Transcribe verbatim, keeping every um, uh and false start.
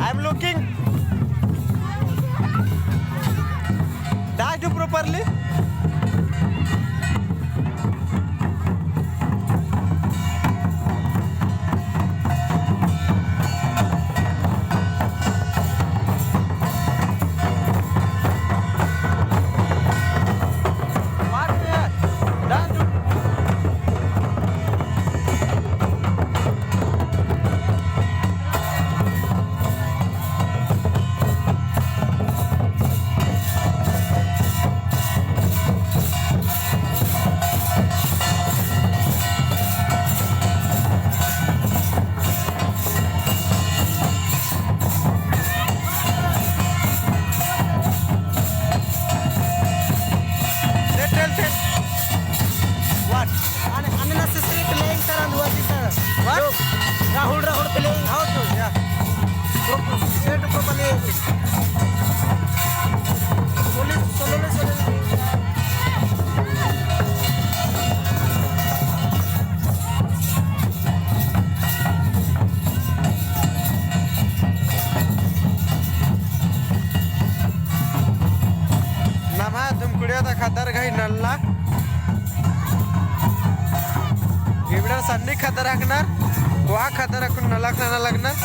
I'm looking. Dance do properly. What? An-, unnecessary playing, sir, and what is, sir? What? Look, Rahul, Rahul playing. How to? Yeah. Pro-, pro-, play to properly. Slowly, slowly, slowly. नम्है धुमकुड़िया ता खद्दर गही नलख। इबड़ा सन्नी खद्दर हकनर, कोहा खद्दर अक्कुन नलख नना लगनर।